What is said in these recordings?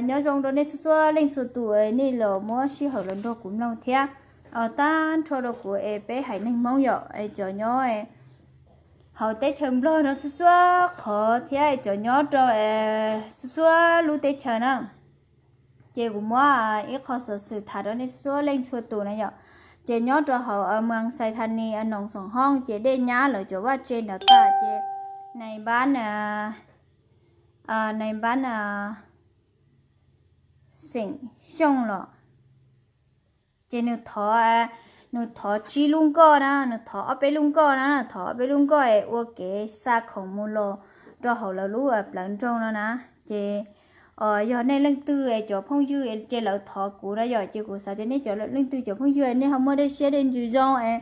Nyob zoo rau nej txhua txhua leej txhua tus nej los muab sij hawm los nrog kuv mloog thiab. Tag nrho rau kuv es peb haiv neeg Hmoob yom, cov nyob hauv teb chaws Nplog no txhua txhua qhov thiab cov nyob rau txhua txhua lub teb chaws na. Ces kuv muab ib qho xov xwm tham rau nej txhua txhua leej txhua tus na yom. Ces nyob rau hauv Moos Xais Thas Nis, Noos Xoom Hooj, ces dej nyab lawv cov vaj tse nrad tag ces nais npab, nais npab Xeem Xyooj los, ces nws thov, nws thov tsib lub nkoj na, nws thov ob peb lub nkoj na, thov ob peb lub nkoj es ua kev xa khoom mus los rau hauv lawv lub plawv nroog no na. Ces yog nej leej twg es cov phooj ywg ces lawv thov kuv na yom, ces kuv xav tias nej cov leej twg cov phooj ywg nej ho muaj dej siab dej ntsws zoo es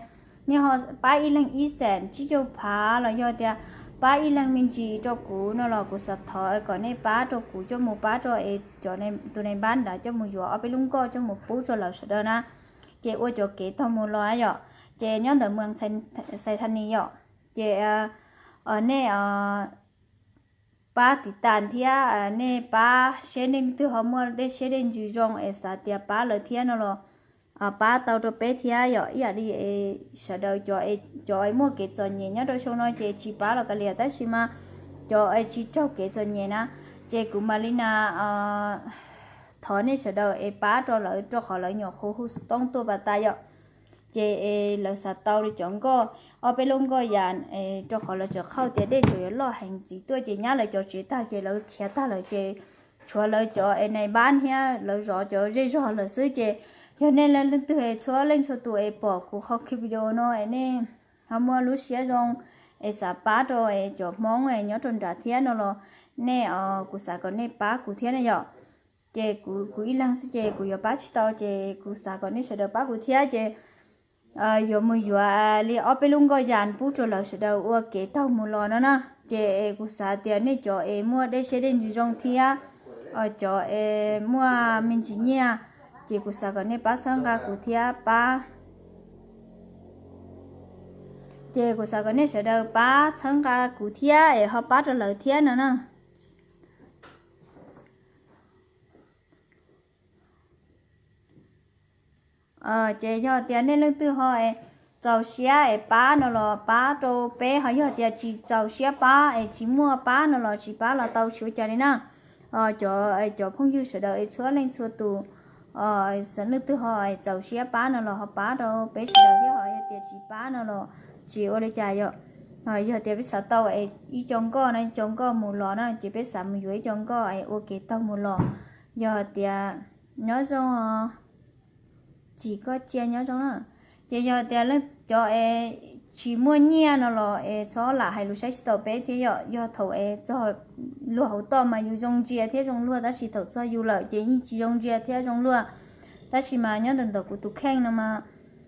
nej ho pab ib leeg ib xees tsib caug phav los yog tias pab ib leeg me ntsis rau kuv no los kuv xav thov kom nej pab rau kuv coj mus pab rau es cov, tus nais npab nrad coj mus yuav ob peb lub nkoj coj mus pub rau lawv sawv daws na. Ces ua cov kev taug mus los na yom. Ces nyob ntawm Moos Xais Thas Nis yom, ces nej pab tiv tas thiab nej pab seb nej leej twg ho muaj dej siab dej ntsws zoo es xav tias pab lawv thiab no los pab tau rau peb thiab yom. Ib yam li sawv daws cov, cov muaj kev txom nyem nyob rau xyoo no ces tsis pab los kav liam, tab sis mas cov tsis raug kev txom nyem na, ces kuv mam li na thov nej sawv daws es pab rau lawv rau qhov lawv nyuam qhuav hu xov tooj tuaj pas tas yom. Ces es lawv xav tau li cov nkoj, ob peb lub nkoj yas, rau qhov lawv tseem qhauj tias dej tseem yuav loj heev ntxiv tuaj ces nyab lawv cov tsev tag ces lawv khiav tag lawm ces tshuav lawv cov es nais npab thiab lawv zov cov zej zog lawm xwb. Ces yog nej leej twg es txhua leej txhua tus es pom kuv qhov video no es nej ho muaj lub siab zoo es xav pab rau es cov Hmoob es nyob rau nrad thiab no los nej, kuv xav kom nej pab kuv thiab na yom. Ces kuv, kuv ib leeg xwb ces kuv yuav pab tsis tau ces kuv xav kom nej sawv daws pab kuv thiab ces yuav mus yuav li ob peb lub nkoj yas pub rau lawv sawv daws ua kev taug mus los no na. Ces kuv xav tias nej cov es muaj dej siab dej ntsws zoo thiab cov es muaj me ntsis nyiaj, ces kuv xav kom nej pab txhawb nqa kuv thiab pab, ces kuv xav kom nej sawv daws pab txhawb nqa kuv thiab es ho pab rau lawv thiab no na. Ces yog tias nej leej twg ho txaus siab es pab no los pab rau peb, ho yog tias tsis txaus siab pab es tsis muaj pab no los tsis pab los tau tsis ua cas li na. Cov, cov phooj ywg sawv daws es txhua leej txhua tus, leej twg ho txaus siab pab no los ho pab rau peb sawv daws thiab, ho yog tias tsis pab no los tsis ua li cas yom. Yog tias peb xav tau es ib co nkoj no, ib co nkoj mus los na, ces peb xav mus yuav ib co nkoj es ua kev taug mus los. Yog tias nyob zoo, tsis koj cia nyob zoo na. Ces yog tias leej cov es tsis muaj nyiaj no los es txhob lam hais lus saib tsis taus peb thiab yom. Yog thaum es txog luag hauv toj mas yus zoo ntsia thiab zoo luag, tab sis thaum txog yus lawm ces yeej tsis zoo ntsia thiab zoo luag. Tab sis mas nyob ntawm ntawm kuv tus kheej no mas,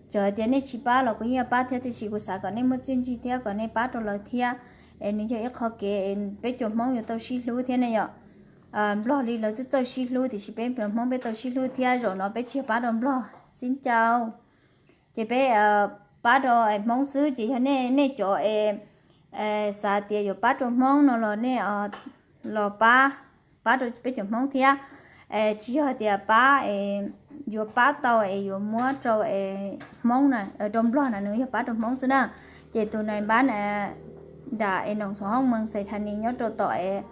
txawm hais tias nej tsis pab los kuv yeej pab thiab, tiam sis kuv xav kom nej muaj txiaj ntsig thiab kom nej pab rau lawv thiab. Es nws yog ib qho kev es peb cov Hmoob yuav tau sib hlub thiab ne yom. Nplog li lawv twb txawj sib hlub, tiam sis peb cov Hmoob peb tau sib hlub thiab, zaum no peb tsis yog pab rau Nplog, xib ncau. Ces peb pab rau Hmoob xwb, ces yog nej, nej cov es xav tias yuav pab rau Hmoob no los nej los pab, pab rau peb cov Hmoob thiab. Tsis yog tias pab es yuav pab tau es yuav muab rau Hmoob na, rau Nplog na, nws yog pab rau Hmoob xwb na. Ces tus nais npab nram es Noos Xoom Hooj, Moos Xais Thas Nis nyob rau tom es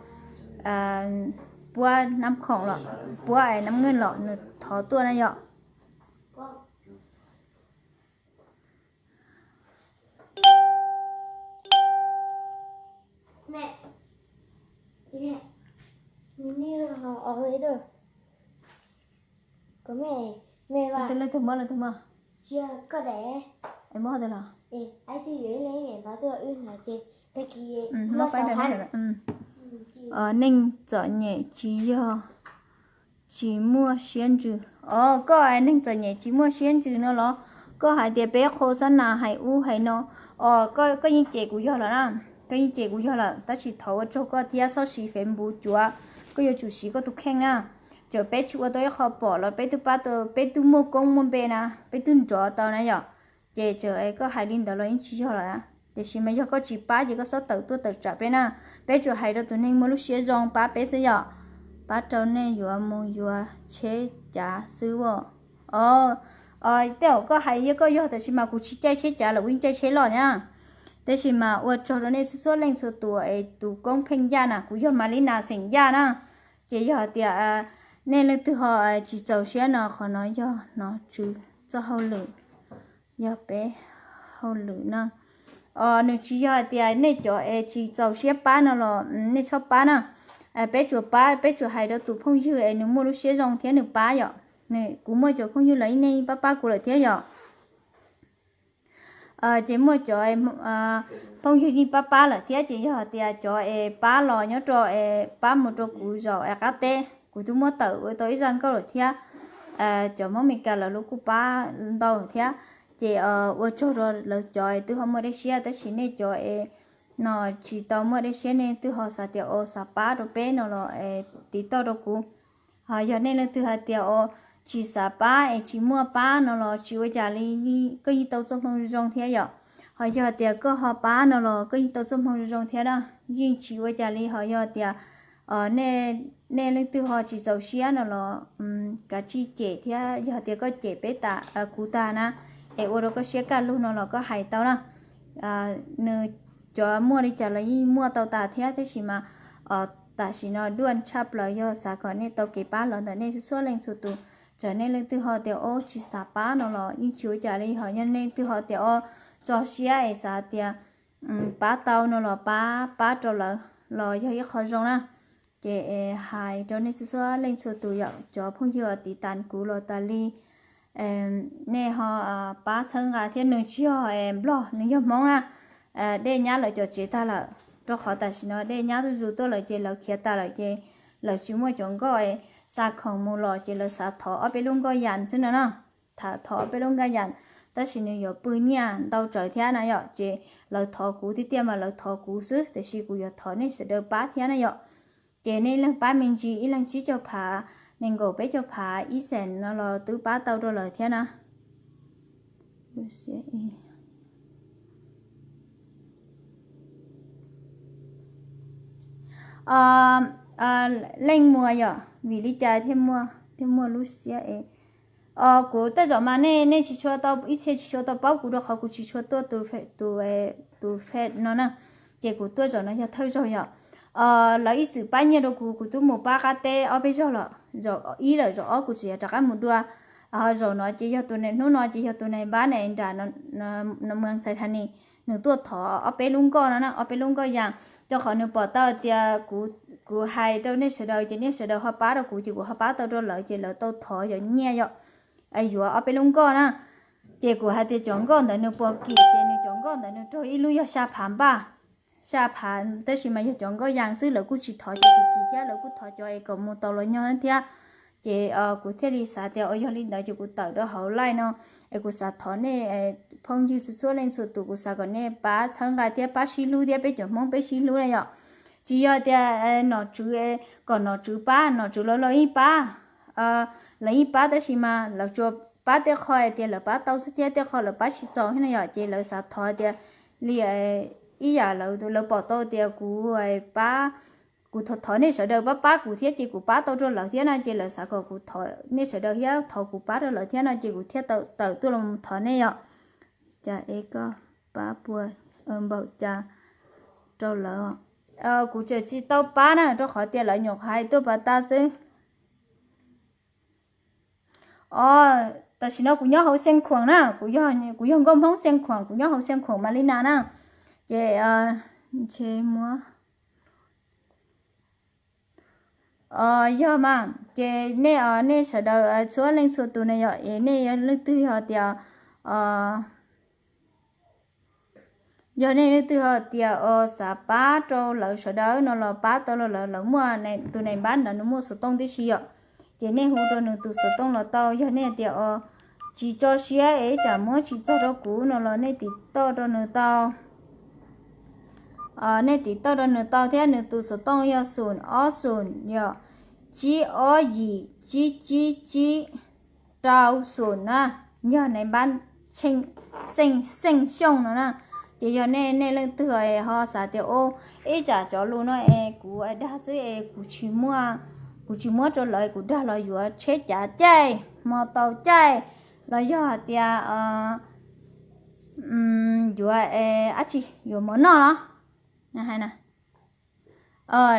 puab Nab Khoom los, puab es Nab Nkeej los nws thov tuaj na yom. Leej twg muab, leej twg muab? Es muab qhov twg los? Muab pab nrad. Neeg txom nyem tsis yog, tsis muaj siab ntsws. Os, koj neeg txom nyem tsis muaj siab ntsws no los? Koj hais tias peb qhua xab nas hais ub hais no. Os, koj yeej cem kuv yog lawm na. Koj yeej cem kuv yog lawm, tab sis thov ua tsaug koj thiab txhob siv Facebook cuav, koj yuav tsum siv koj tus kheej na. Txawm peb tsis ua tau ib qho pom los peb twb pab tau, peb twb muaj koob muaj npe na, peb twb nrov tau na yom. Ces txawm koj hais li ntawd los yeej tsis yog lawm, tiam sis mas yog koj tsis pab ces koj txhob tawm tuaj tawm tsam peb na. Peb tsuas hais rau tus neeg muaj lub siab zoo pab peb xwb yom. pab rau nej yuav mus yuav tsheb cav xwb as. Tej zaum koj hais yog koj yog, tab sis mas kuv tsis caij tsheb cav lawm, kuv yeej caij tsheb loj thiab. Tab sis mas ua tsaug rau nej txhua txhua leej txhua tus es tus koob pheej yaj na, kuv yog Malina xeem Yaj na. Ces yog hais tias nej leej twg ho tsis txaus siab no, qhov no yog nom tswv txoj hauj lwm, yog peb hauj lwm na. Nws tsis yog hais tias nej cov es tsis txaus siab pab no los nej txhob pab na. Peb tsuas pab, peb tsuas hais rau tus phooj ywg es nws muaj lub siab zoo thiab nws pab yom. Kuv muaj cov phooj ywg los yeej pab pab kuv lawm thiab yom. Ces muaj cov phooj ywg yeej pab pab lawm thiab, ces yog hais tias cov es pab los nyob rau es pab mus rau kuv zaum es qab teb, kuv twb muab tawm ua tau ib zaj nkauj lawm thiab. Cov Hmoob Meskas lawv los kuj pab ntau lawm thiab. Ces ua tsaug rau lawv cov es twb ho muaj dej siab, tab sis nej cov es no tsis tau muaj dej siab, nej twb ho xav tias ua xav pab rau peb no los tiv tauj rau kuv. Ho yog nej leej twg hais tias ua tsis xav pab es tsis muaj pab no los tsis ua cas li, koj yeej tau txoj hmoo zoo thiab yom. Ho yog tias koj ho pab no los koj yeej tau txoj hmoo zoo thiab na, yeej tsis ua cas li. Ho yog tias nej leej twg ho tsis txaus siab no los kav tsij cem thiab, yog tias koj cem peb tas, kuv tas na, es ua rau koj siab kaj lug no los koj hais tau na. Nws cov muaj li cas los yeej muaj tau tas thiab, tab sis mas tam sim no duaj tshaj plaws yog xav kom nej tau kev pab los ntawm nej txhua leej txhua tus. Txawm nej leej twg ho tias ua tsis xav pab no los yeej tsis ua cas li, ho yog nej leej twg ho tias ua tso siab es xav tias pab tau no los pab, pab rau lawv los yog ib qho zoo na. Ces hais rau nej txhua txhua leej txhua tus yom, cov phooj ywg tiv tas kuv los tas li, nej ho pab txhawb nqa thiab. Nws tsis yog Nplog, nws yog Hmoob na. Dej nyab lawv cov tsev tag lawm, rau qhov tam sim no dej nyab tuaj zus tuaj lawm ces lawv khiav tas lawm ces lawv tsis muaj cov nkoj xa khoom mus los ces lawv xav thov ob peb lub nkoj yas xwb no na. Thov ob peb lub nkoj yas, tab sis nws yuav pw nyiaj ntau tsawv thiab na yom, ces lawv thov kuv tiag tiag mas lawv thov kuv xwb, tiam sis kuv yuav thov nej sawv daws pab thiab na yom. Ces nej leej pab me ntsis ib leeg tsib caug phav, nees nkaum peb caug phav, ib xees no los twb pab tau rau lawv thiab na. Leej Muas yom, vim li cas thiaj muaj, thiaj muaj lub siab es kuv tej zaum mas nej, nej tsis tshua tau, ib txhia tsis tshua tau paub kuv rau qhov kuv tsis tshua tuaj tus, tus Face no na. Ces kuv tuaj zaum no yog thawj zaug yom. Lawv ib txwm pab nyiaj rau kuv, kuv twb mus pab qab teb ob peb zaug lawm, zaum ib lawm zaum ob kuv tseem yuav rov qab mus dua. Zaum no ces yog tus, hnub no ces yog tus nais npab nram Muas Xais Thas Nis, nws tuaj thov ob peb lub nkoj no na, ob peb lub nkoj yas, rau qhov nws pom tau tias kuv hais rau nej sawv daws ces nej sawv daws ho pab rau kuv ces kuv ho pab tau rau lawv ces lawv tau thov yog nyiaj yom, yuav ob peb lub nkoj na. Ces kuv hais tias cov nkoj ntawd nws puas kim, ces nws cov nkoj ntawd nws raug ib lub yog xya phav npaj, xya phav, tab sis mas yog cov nkoj yas xwb, lawv kuj tsis thov cov kim kim thiab, lawv kuj thov cov es kom mus tau los nyog thiab. Ces kuv thiaj li xav tias yog li ntawd ces kuv tawm rau hauv live no es kuv xav thov nej phooj ywg txhua txhua leej txhua tus, kuv xav kom nej pab txhawb nqa thiab pab sib hlub thiab, peb cov Hmoob peb sib hlub na yom. Tsis yog tias nom tswv, kom nom tswv pab, nom tswv lawv los yeej pab, lawv yeej pab, tab sis mas lawv tsuas pab tej qho hais tias lawv pab tau xwb thiab tej qho lawv pab tsis txaus thiab na yom. Ces lawv xav thov tias li ib yam lawv, lawv pom tau tias kuv pab, kuv thov, thov nej sawv daws pab pab kuv thiab ces kuv pab tau rau lawv thiab no, ces lawv xav kom kuv thov nej sawv daws thiab thov kuv pab rau lawv thiab no, ces kuv thiaj tawm tuaj los thov nej yom. Cas es koj pab puas npaum cas rau lawv? Kuv tseem tsis tau pab na, rau qhov tias lawv nyuam qhuav hais tuaj pas tas xwb. Os, tam sim no kuv nyob hauv Xeev Khuam na, kuv yog, kuv yog nkauj Hmoob Xeev Khuam, kuv nyob hauv Xeev Khuam Malina na. Ces ntshe muab, yog mas ces nej, nej sawv daws txhua leej txhua tus na yom, es nej leej twg yog tias, yog nej leej twg ho tias xav pab rau lawv sawv daws no los pab tau rau lawv, lawv muaj, tus nais npab ntawd nws muaj xov tooj tib si yom, ces nej hu rau nws tus xov tooj los tau. Yog nej tias tsis tso siab es tsam muab tsis txog rau kuv no los nej tiv tauj rau nws tau. Nej tiv tauj rau nws tau thiab, nws tus xov tooj yog xum ob xum yom, tsib ob yim tsib tsib tsib rau xum na. Yog nais npab Xeej, Xeej Xyooj no na. Ces yog nej, nej leej twg ho xav tias ib tsam cov lus no es kuv dag xwb es kuv tsis muaj kuv tsis muab rau lawv, kuv dag los yuav tsheb cav caij, hmo tau caij, los yog hais tias yuav dab tsi, yuav mov noj los hais na.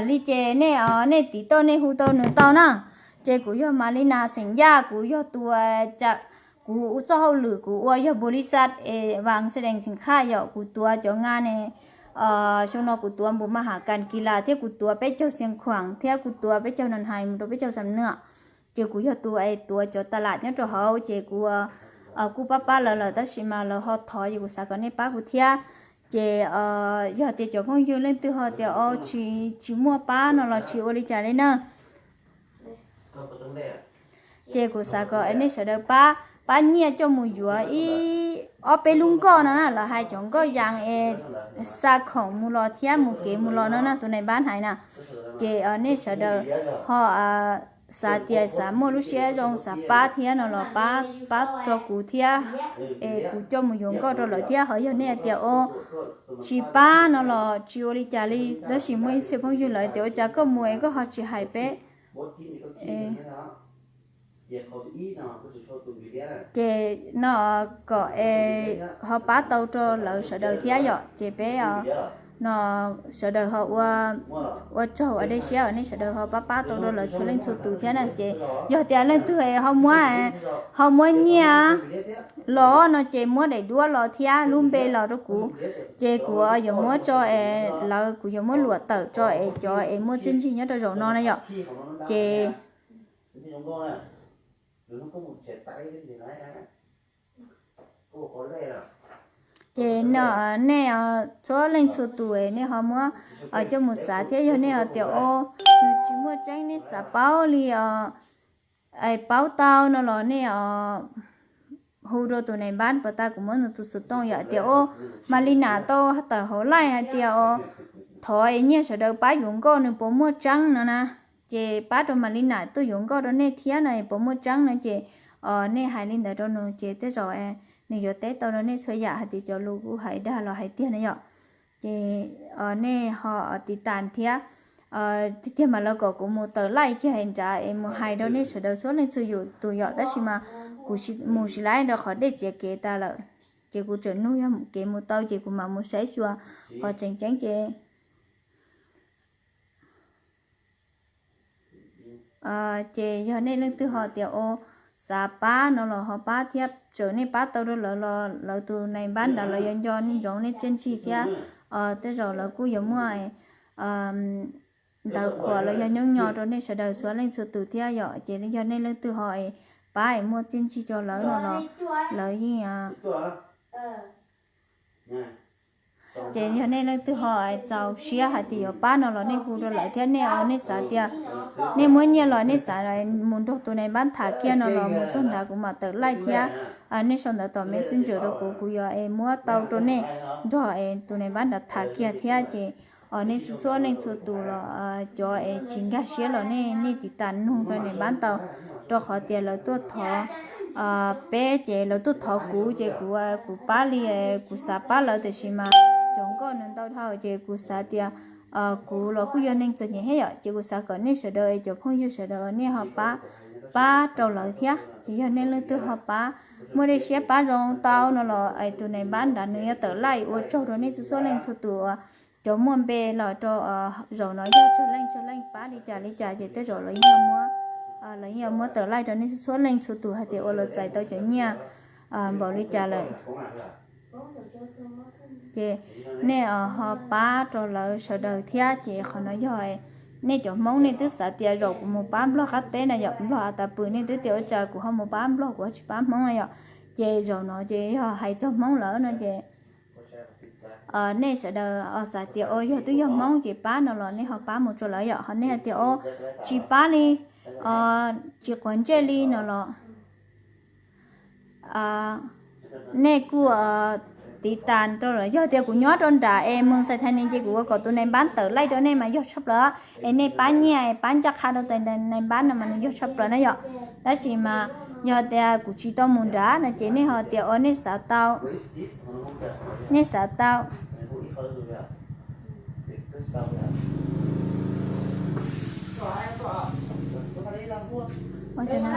Li ces nej, nej tiv tauj nej hu tau nws tau na. Ces kuv yog Malina xeem Yaj, kuv yog tus, kuv ua txoj hauj lwm kuv ua yog npu li xaj es vas xej dees xeem Khaj yom. Kuv tuav cov nga ne, xyoo no kuv tuav npu ma has kas kis las thiab kuv tuav peb caug xiav khuam thiab kuv tuav peb caug nas hais mus rau peb caug xam nuam. Ces kuv yog tus es tuav cov tas lam nyob rau hauv ces kuv kuj pab pab lawv lawm tab sis mas lawv ho thov ces kuv xav kom nej pab kuv thiab. Ces yog tias cov phooj ywg leej twg ho tias o tsis, tsis muaj pab no los tsis ua li cas li na. Ces kuv xav kom nej sawv daws pab, pab nyiaj coj mus yuav ib ob peb lub nkoj no na, lawv hais cov nkoj yas es xa khoom mus los thiab mus kev mus los no na, tus nais npab hais na. Ces nej sawv daws ho xav tias xav muaj lub siab zoo xav pab thiab no los pab, pab rau kuv thiab es kuv coj mus yuav nkoj rau lawv thiab. Ho yog nej hais tias o tsis pab no los tsis ua li cas li, tab sis muaj ib txhia phooj ywg lawv tias ua cas koj mus es koj ho tsis hais peb. Ces no kom es ho pab tau rau lawv sawv daws thiab yom. Ces peb no sawv daws ho ua tsaug ua dej siab nej sawv daws ho pab pab tau rau lawv txhua leej txhua tus thiab na. Ces yog tias leej twg ho muab, ho muab nyiaj los no ces muab daim duab los thiab lub npe los rau kuv, ces kuv yuav muab tso es lawv, kuv yuav muab luam tawm tso es cov es muaj txiaj ntsig nyob rau zaum no na yom. Ces ces no nej txhua leej txhua tus nej ho muab coj mus xav thiab yog nej ho tias o nws tsis muaj tseeb nej xav paub li, paub tau no los nej hu rau tus nais npab pas tas kuv muab nws tus xov tooj yom. Tias o Malina tau tawm hauv live hais tias o thov es nyiaj sawv daws pab yuav nkoj nws puas muaj tseeb no na. Ces pab rau Malina tuaj yuav nkoj rau nej thiab no puas muaj tseeb no ces nej hais li ntawd rau nws ces tej zaum nws yuav teb tau rau nej txhua yam hais tias cov lus kuv hais dag los hais tiag na yom. Ces nej ho tiv tas thiab, tiag tiag mas lawv kom kuv mus tawm live kiag hais nrad es mus hais rau nej sawv daws txhua leej txhua tus yom, tab sis mas kuv mus tsis laib rau qhov dej txiav kev tas lawm. Ces kuv tseem nug yog kev mus tau ces kuv mam mus saib xyuas qhov tseem ceeb ces ces yog nej leej twg ho tias o xav pab no los ho pab thiab, txawm nej pab tau rau lawv los lawv tus nais npab nrad lawv yuav nco ntsoov nej txiaj ntsig thiab. Tej zaum lawv kuj yuav muaj ntawv qhuas los yog nyob nyo rau nej sawv daws txhua leej txhua tus thiab yom. Ces yog nej leej twg ho es pab es muaj txiaj ntsig rau lawv no los lawv yeej Ces yog nej leej twg ho txaus siab hais tias yuav pab no los nej hu rau lawv thiab. Nej, nej xav tias nej muab nyiaj los nej xav mus nrog tus nais npab tham kiag no los mus txog nrad kuv mam tawm laij thiab. Nej sau ntawv tom messenger rau kuv, kuv yuav es muab tau rau nej nrog es tus nais npab nrad tham kiag thiab. Ces nej txhua txhua leej txhua tus los cov es tsis nkag siab los nej, nej tiv tas nug rau nais npab tau, rau qhov tias lawv tuaj thov peb ces lawv tuaj thov kuv ces kuv, kuv pab li kuv xav pab lawv tiam sis mas cov nkoj nws ntau dhau ces kuv xav tias kuv los kuj yog neeg txom nyem thiab yom, ces kuv xav kom nej sawv daws es cov phooj ywg sawv daws nej ho pab, pab rau lawv thiab. Ces yog nej leej twg ho pab muaj dej siab pab zoo tau no los tus nais npab nrad nws yuav tawm laij ua tsaug rau nej txhua txhua leej txhua tus. Cov muaj npe los rau zaum no yog tsawg leej tsawg leej pab li cas li cas ces tej zaum lawv yeej yuav muab, lawv yeej yuav muab tawm laij rau nej txhua txhua leej txhua tus hais tias ua lawv txais tau cov nyiaj npaum li cas lawm. Ces nej ho pab rau lawv sawv daws thiab. Ces qhov no yog nej cov Hmoob nej twb xav tias zaum kuv mus pab Nplog qab teb na yom, Nplog tas pw nej twb tias ua cas kuv ho mus pab Nplog kuv ho tsis pab Hmoob na yom. Ces zaum no ces yog hais txog Hmoob lawm no ces nej sawv daws xav tias o yog twb yog Hmoob ces pab no los nej ho pab mus rau lawv yom. Ho nej hais tias o tsis pab li, tsis quav ntsej li no los nej kuj tiv tas rau lawm. Yog tias kuv nyob rau nram es Moos Xais Thais Nias ces kuv ua kom tus nais npab tawm laij rau nej mas yog tshaj plaws, es nej pab nyiaj pab ncaj qha rau tus nais npab no mas nws yog tshaj plaws na yom. Tab sis mas yog tias kuv tsis tau mus nrad no ces nej ho tias o nej xav tau, nej xav tau, Ua cas no,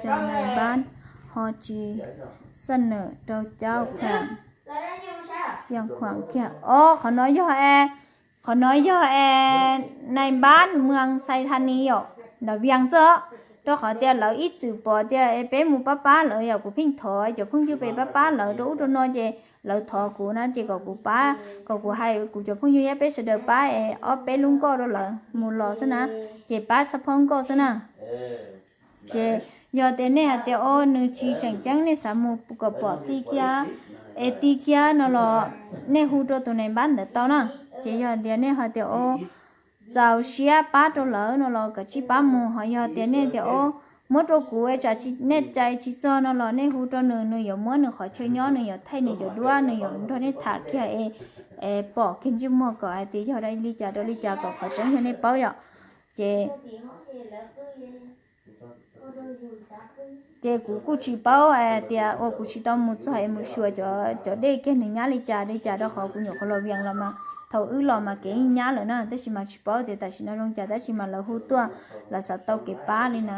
cov nais npab ho tsis xab nws rau cauv khuam, xiam khuam kiag. O, qhov no yog es, qhov no yog es nais npab moos Xais Thas Nis yom, nram Vias xwb. Rau qhov tias lawv ib txwm pom tias es peb mus pab pab lawv yom, kuv pheej thov cov phooj ywg peb pab pab lawv rau ub rau no ces lawv thov kuv na ces kom kuv pab, kom kuv hais kuv cov phooj ywg thiab peb sawv daws pab es ob peb lub nkoj rau lawv mus los xwb na, ces pab xab phob nkoj xwb na. Ces yog tias nej hais tias o nws tsis tseem ceeb nej xav mus kom pom ti kiag, es ti kiag no los nej hu rau tus nais npab ntawd tau na. Ces yog tias nej hais tias o txaus siab pab rau lawv no los kav tsij pab mus, ho yog tias nej tias o muab rau kuv es tsam nej cais tsis txog no los nej hu rau nws, nws yuav muab nws qhov chaw nyob, nws yuav thaij nws cov duab, nws yuav nrog nej tham kiag es pom kiag ntsej muag kom hais tias yog li cas rau li cas kom qhov tseeb yog nej paub yom. Ces ces kuv kuj tsis paub tias ua kuv tsis tau mus txog es mus xyuas cov dej kiag nws nyab li cas li cas, rau qhov kuv nyuam qhuav los Vias los mas thaum wb los mas kev yeej nyab lawm na, tab sis mas tsis paub tias tam sim no zoo cas, tab sis mas lawv hu tuaj, lawv xav tau kev pab li na.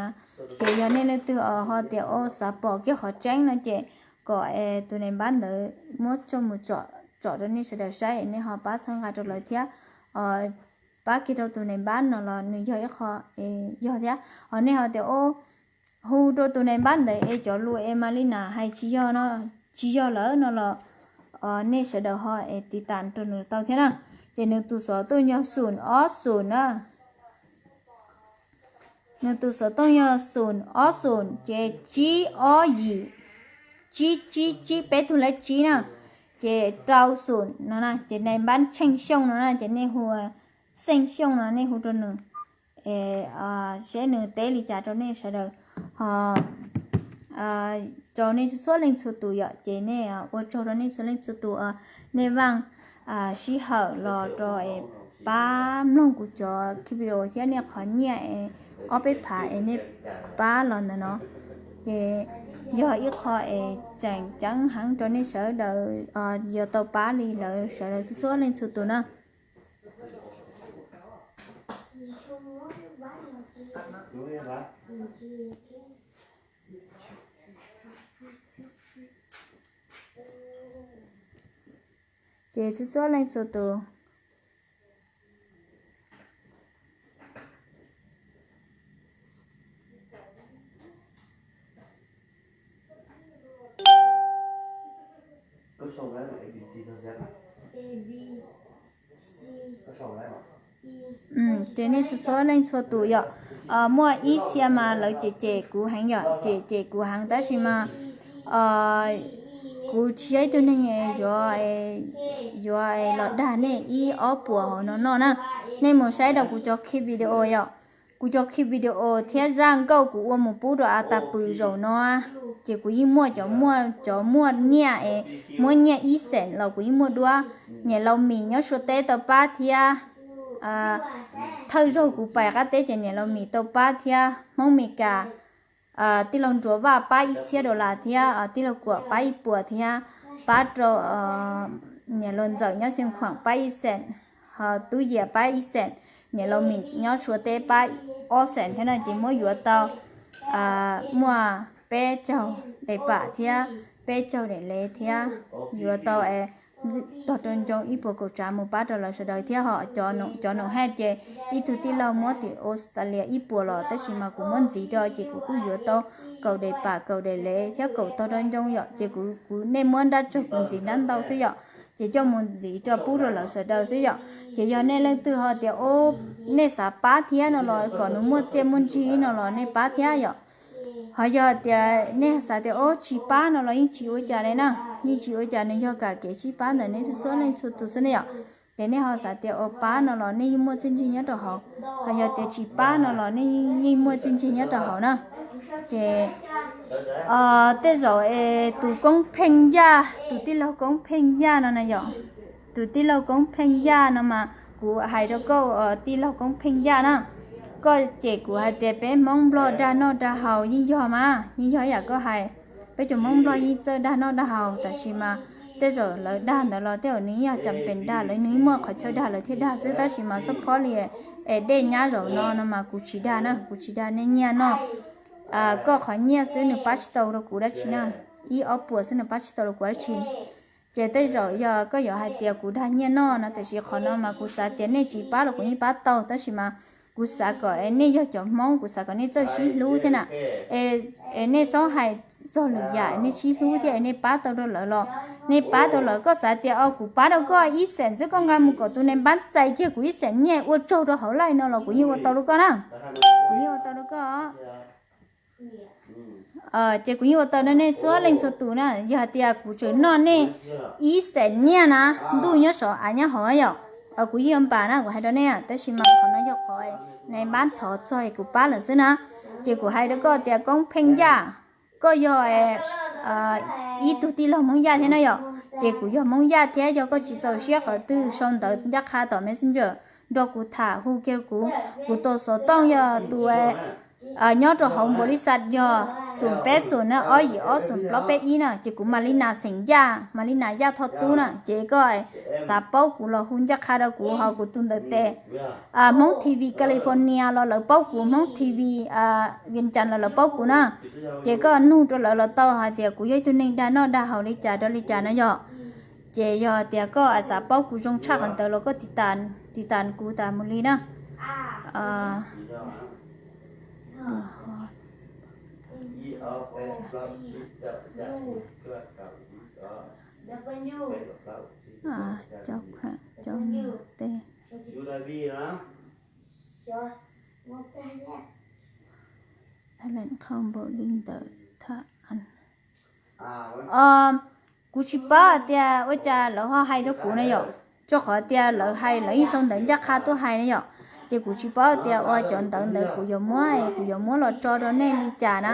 Ces yog nej leej twg ho tias o xav pom kiag qhov tseeb no ces kom es tus nais npab ntawd muab tso mus tsom rau nej sawv daws saib es nej ho pab txhawb nqa rau lawv thiab. Pab kiag rau tus nais npab no los nws yog ib qho yog thiab. Ho nej ho tias o hu rau tus nais npab ntawd es cov lus es Malina hais tsis yog no, tsis yog lawm no los nej sawv daws ho es tiv tas rau nws tau thiab na. Ces nws tus xov tooj yog xoom ob xoom na. Nws tus xov tooj yog xoom ob xoom ces tsib ob yim, tsib tsib tsib peb tug lab tsib na, ces rau xoom no na, ces nais npab Tsheej Xyooj no na, ces nej hu Xeej Xyooj no nej hu rau nws seb nws teb li cas rau nej sawv daws. Ho rau nej txhua leej txhua tus yom, ces nej ua tsaug rau nej txhua leej txhua tus, nej vaaj sij hawm los rau es pab mloog kuv cov video thiab nej qhov nyiaj es ob peb phav es nej pab los ntawm no, ces yog ib qho es tseem ceeb heev rau nej sawv daws yuav tau pab li lawv sawv daws txhua txhua leej txhua tus na. Ces txhua txhua leej txhua tus. Ces nej txhua txhua leej txhua tus yom, muaj ib txhia mas lawv cem cem kuv heev yom, cem cem kuv heev tab sis mas kuv tsis yog ib tug neeg yuav, yuav los dag nej ib ob puas hauv no noj na. Nej mus saib rau kuv cov clip video yom, kuv cov clip video thiab zaj nkauj kuv ua mus pub rau a tas pw zaum no, ces kuv yeej muaj cov, muaj cov muaj nyiaj es muab nyiaj ib xeem los kuv yeej muaj duab. Niam laus Mim nyob Suav teb tau pab thiab, thawj zaug kuv pais qab teb ces niam laus Mim tau pab thiab, Hmoob Mes Kas, tij laug Nruas Vaj pab ib txhiab dollar thiab, tij laug Kuam pab ib puas thiab, pab rau niam laus Ntxawm nyob Xeev Khuam pab ib xeem, ho Tub Yias pab ib xeem, niam laus Mim nyob Suav teb pab ob xeem thiab no ces muab yuav tau muaj peb caug daim pam thiab peb caug daim lev thiab yuav tau es tog rau ncoo ib puas kaum tsav mus pab rau lawv sawv daws thiab ho cov noom haj ces ib tug tij laug muab tim Australia ib puas los tab sis mas kuv muab ntxiv rau ces kuv kuj yuav tau kaum daim pam kaum daim lev thiab kaum tog rau ncoo yom, ces kuv, kuv nej muab nrab tsaug kuv ntxiv nrab ntau xwb yom, ces coj mus ntxiv rau pub rau lawv sawv daws xwb yom. Ces yog nej leej twg ho tias o nej xav pab thiab no los kom nws muaj txiaj muaj ntsig no los nej pab thiab yom. Ho yog tias nej xav tias o tsis pab no los yeej tsis ua cas li na, yeej tsis ua cas, nws yog kam kev sib pab ntawm nej txhua txhua leej txhua tus xwb ne yom. Ces nej ho xav tias o pab no los nej yeej muaj txiaj ntsig nyob rau hauv, ho yog tias tsis pab no los nej yeej muaj txiaj ntsig nyob rau hauv na. Ces tej zaum es tus Koob Pheej Yaj, tus tij laug Koob Pheej Yaj no na yom, tus tij laug Koob Pheej Yaj no mas kuv hais rau koj, tij laug Koob Pheej Yaj na, koj cem kuv hais tias peb Hmoob Nplog dag noj dag haus yeej yog mas, yeej yog ib yam koj hais, peb cov Hmoob Nplog yeej txawj dag noj dag haus tab sis mas tej zaum lawv dag ntawd los tej zaum nws yeej yog cam pem dag, lawv nws yeej muaj qhov chaw dag lawv thiaj dag xwb tab sis mas xab phob li es dej nyab zaum no no mas kuv tsis dag na, kuv tsis dag nej nyiaj noj. Koj qhov nyiaj xwb nws pab tsis tau rau kuv dab tsi na, ib ob puas xwb nws pab tsis tau rau kuv dab tsi. Ces tej zaum yog koj yuav hais tias kuv dag nyiaj noj no, tiam sis qhov no mas kuv xav tias nej tsis pab los kuv yeej pab tau, tab sis mas kuv xav kom nej yog cov Hmoob, kuv xav kom nej txawj sib hlub thiab na. Es nej txhob hais txog lwm yam, nej sib hlub thiab es nej pab tau rau lawv los nej pab rau lawv. Koj xav tias o kuv pab rau koj ib xees xwb koj nqa mus kom tus nais npab txais kiag kuv ib xees nyiaj ua tsaug rau hauv live no los kuv yeej ua tau rau koj na. Kuv yeej ua tau rau koj. Ces kuv yeej ua tau rau nej txhua leej txhua tus na. Yog hais tias kuv tseem noj nej ib xees nyiaj na, ntuj nyob saum av nyob hauv yom, kuv yeej yuav npam na, kuv hais rau nej. Tab sis mas qhov no yog qhov nais npab thov txog kuv pab lawm xwb na. Ces kuv hais rau koj tias Koob Pheej Yaj, koj yog ib tug tij laug Hmoob Yaj thiab na yom, ces kuv yog Hmoob Yaj thiab, yog koj tsis txaus siab qhov twg sau ntawv ncaj qha tom Messenger nrog kuv tham hu kiag kuv. Kuv tus xov tooj yog tus nyob rau hauv npaum li xas yog xoom peb xoom na, ob yim ob xoom plaub peb ib na, ces kuv Malina xeem Yaj, Malina Yaj Thoj Tub na, ces koj xav paub kuv los hu ncaj qha rau kuv, ho kuv tus ntawv tes Hmoob T V California los lawv paub kuv, Hmoob T V Vias Cas los lawv paub kuv na. Ces koj nug rau lawv los tau hais tias kuv yog ib tug neeg dag noj dag haus li cas rau li cas na yom. Ces yog tias koj xav paub kuv zoo tshaj qhov ntawd los koj tiv tas kuv tas mus li na. Cov kha cov mus tej tha lem qhau npaum li ntawd tha. Kuv tsis paub tias ua cas lawv ho hais rau kuv na yom, rau qhov tias lawv hais lawv yeej sau ntawv ncaj qha tuaj hais na yom. Ces kuv tsis paub tias ua cov ntawv ntawd kuv yuav muab, kuv yuav muab los tso rau nej li cas na.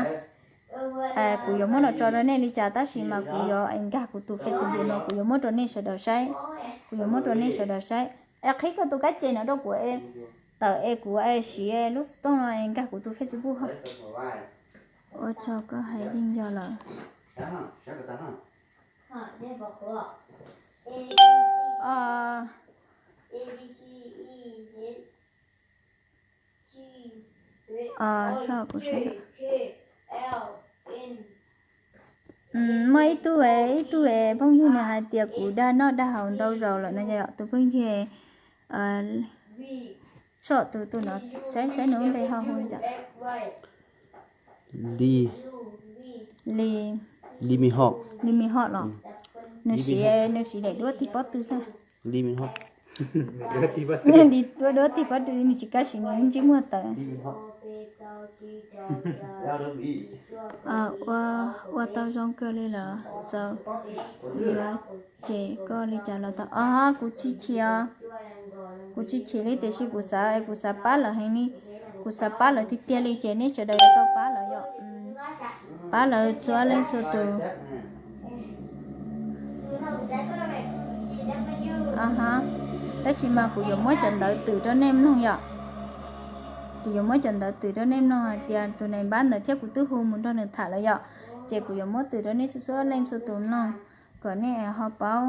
Kuv yuav muab los tso rau nej li cas, tab sis mas kuv yuav nkag kuv tus Facebook no kuv yuav muab rau nej sawv daws saib. Kuv yuav muab rau nej sawv daws saib. Es qhib koj tus kab ces no rau kuv tawm es kuv siv lub xov tooj no nkag kuv tus Facebook ho. Ua tsaug koj hais yeej yog lawm. Muaj ib tug, ib tug phooj ywg nws hais tias kuv dag noj dag haus ntau zaus lawm no yom, tus phooj ywg soj tus tus no, saib saib nws lub npe ho hu li cas. Li, Li, Li Me Hawk, Li Me Hawk los? Nws siv, nws siv daim duab tig pob tw xwb. Li Me Hawk, nws li duab duab tig pob tw, nws tsis kam siv nws ntsej muag tawm. Ua tau zoo kawg li lawm, txaus, yuav cem koj li cas los tau. Os, kuv tsis chim os, kuv tsis chim li tiam sis kuv xav, kuv xav pab lawv heev li, kuv xav pab lawv tiag tiag li ces nej sawv daws yuav tau pab lawv yom. Pab lawv txhua leej txhua tus. Tab sis mas kuv yuav muab cov ntawv twm rau nej mloog yom. Kuv yuav muab cov ntawv twm rau nej mloog hais tias tus nais npab ntawd thiab kuv twb hu mus nrog nws tham lawm yom. Ces kuv yuav muab twm rau nej txhua txhua leej txhua tus mloog kom nej ho paub.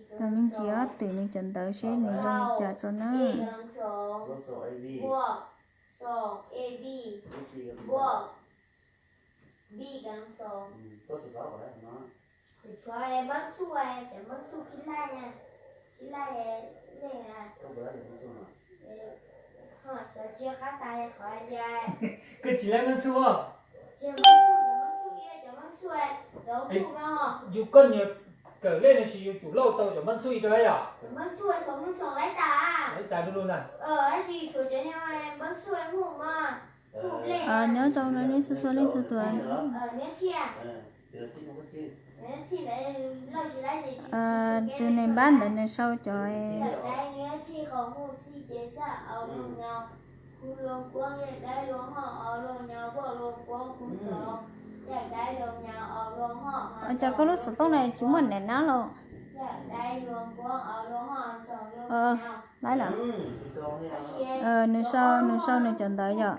Tos me ntsis twm nws cov ntawv seb nws zoo li cas tso na. Koj tsis laib Mab Xu os? Yus koj niag kawm lej no tsis yus tsum lauj tau cov Mab Xu rau yom? Lawv tas du lug ntag. Nyob zoo rau nej txhua txhua leej txhua tus. Tus nais npab ntawd nws sau cov Ua cas koj lub xov tooj no tsis muaj nab los? Laib lawm. Nws sau, nws sau nws cov ntawv yom.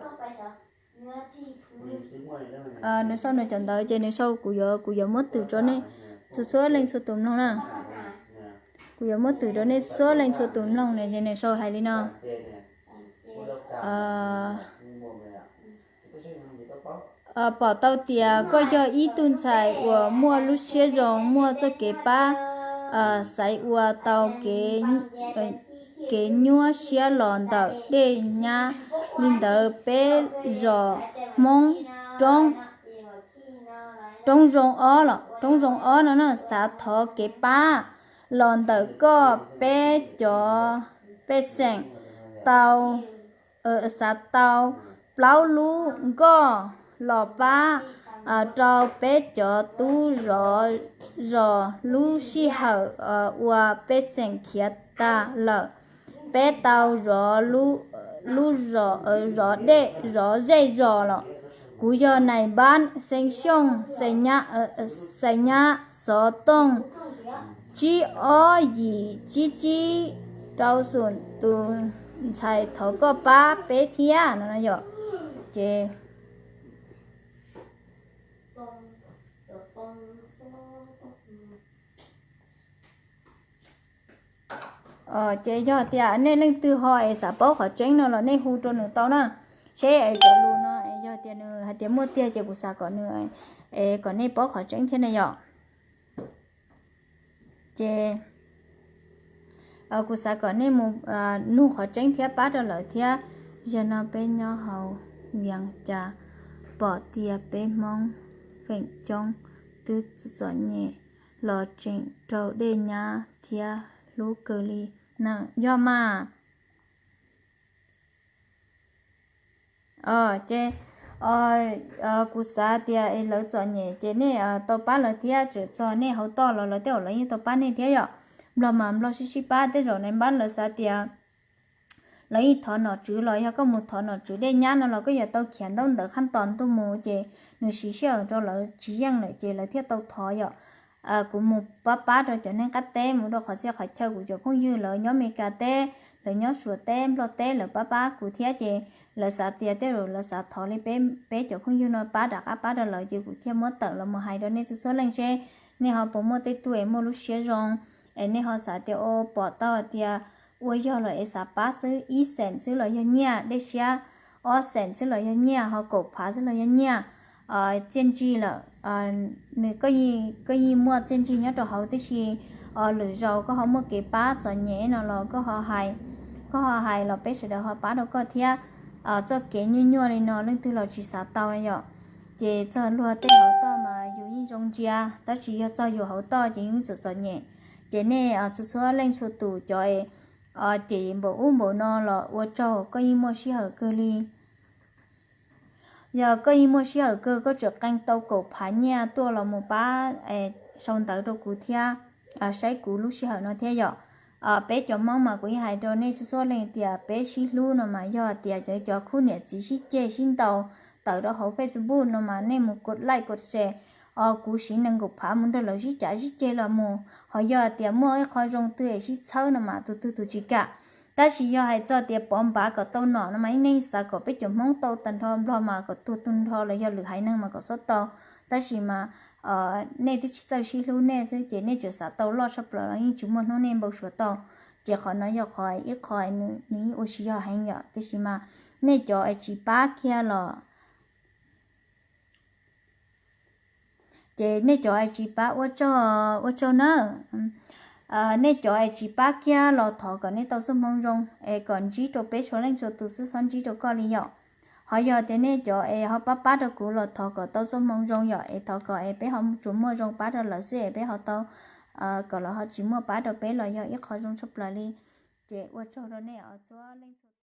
Nws sau nws cov ntawv ces nws sau kuv yuav, kuv yuav muab twm rau nej txhua txhua leej txhua tus mloog na. Kuv yuav muab twm rau nej txhua leej txhua tus mloog ne, ces nws sau hais li no. Pom tau tias koj yog ib tug ntxhais uas muaj lub siab zoo, muaj txoj kev pab, xaiv ua tau kev nyuaj siab los ntawm dej nyab li ntawd peb zos Hmoob Roob Zoo ob los, Roob Zoo ob no na, xav thov kev pab los ntawm koj peb cov pej xeem tau, xav tau plaub lub nkoj los pab rau peb cov tub zov zos lub sij hawm uas pej xeem khiav tag lawm, peb tau zov lub, zov dej zov zej zos los. Kuv yog Nais Npab, xeem Xyooj, xeem Nyab, xov tooj tsib ob yim tsib tsib rau xum, tus ntxhais thov koj pab peb thiab no yom. Ces ces yog tias nej leej twg ho es xav paub qhov tseeb no los nej hu rau nws tau na, seb es cov lus no es yog tias nws hais tias muaj tiag ces kuv xav kom nws, es kom nej paub qhov tseeb thiab na yom. Ces kuv xav kom nej mus nug qhov tseeb thiab pab rau lawv thiab. Yog no peb nyob hauv Vias Cas pom tias peb Hmoob feem coob twb txom nyem los tseem raug dej nyab thiab hlub kawg li na, yog mas. Ces kuv xav tias es lawv txom nyem ces nej tau pab lawv thiab, txawm txog nej hauv toj los lawv tej zaum lawv yeej tau pab nej thiab yom. Nplog mas Nplog sib sib pab, tej zaum Nais Npab lawv xav tias lawv yeej thov nom tswv los yog koj mus thov nom tswv dej nyab no los koj yuav tau khiav ntaub ntawv qhab tos ntuj mus ces nws siv sij hawm rau lawv tsis yeej lawm ces lawv thiaj tau thov yom. Kuv mus pab pab rau cov neeg qab teb, mus rau qhov txhia qhov chaw, kuv cov phooj ywg lawv nyob Mes Kas teb, lawv nyob Suav teb, Nplog teb, lawv pab pab kuv thiab ces lawv xav tias tej zaum lawv xav thov li peb, peb cov phooj ywg no pab rov qab pab rau lawv ces kuv thiaj muab tawm los mus hais rau nej txhua txhua leej seb nej ho puas muaj tej tug es muaj lub siab zoo es nej ho xav tias ua pom tau hais tias ua yog lawm es xav pab xwb, ib xeem xwb los yog nyiaj, dej siab ob xeem xwb los yog nyiaj, ho kaum phav xwb los yog nyiaj, txiaj ntsig lawm, nws, koj yeej muaj txiaj ntsig nyob rau hauv tib si, lwm zaus koj ho muaj kev pab txom nyem no los koj ho hais, koj ho hais los peb sawv daws ho pab rau koj thiab. Txoj kev nyuaj nyuaj li no leej twg los tsis xav tau yom. Ces txog luag tej hauv toj mas yus yeej zoo ntsia, tab sis yog txog yus hauv toj ces yeej txom txom nyem. Ces nej txhua txhua leej txhua tus cov es cem npaum ub npaum no los ua tsaug, koj yeej muaj sij hawm kawg li. Yog koj yeej muaj sij hawm kawg, koj tseem qee tau kaum phav nyiaj tuaj los mus pab sau ntawv rau kuv thiab, saib kuv lub sij hawm no thiab yom. Peb cov Hmoob mas kuv yeej hais rau nej txhua txhua leej tias peb sib hlub no mas yog tias cov, cov khub niam txiv sib ceg sib ntaus tawm rau hauv Facebook no mas nej mus kos like kos share, kuv siv nees nkaum phav mus nrog lawv sib cav sib ceg los mus. Ho yog tias muaj ib qho zoo twg es sib txhawb no mas tus twg tus tsis kam. Tab sis yog hais txog tias pov npav kom tau nom no mas ib neeg xav kom peb cov Hmoob tau tag nrho, Nplog mas kom tuag tag nrho los yog lwm haiv neeg mas kom xob tau. Tab sis mas nej twb tsis txawj sib hlub nej xwb ces nej tseem xav tau loj tshaj plaws los yeej tsis muaj hnub nej npau suav tau. Ces qhov no yog qhov ib qho nws yeej ua tsis yog heev yom, tiam sis mas nej cov es tsis pab kiag los ces nej cov es tsis pab ua tsaug, ua tsaug na. Nej cov es tsis pab kiag los thov kom nej tau txoj hmoo zoo es kom ntsib rau peb txhua leej txhua tus xwb, txhob ntsib rau koj li yom. Ho yog tias nej cov es ho pab pab rau kuv los thov kom tau txoj hmoo zoo yom, es thov kom es peb ho tsuas muaj zoo pab rau lawv xwb es peb ho tau, kom lawv ho tsis muaj pab rau peb los yog ib qho zoo tshaj plaws li. Ces ua tsaug rau nej txhua leej txhua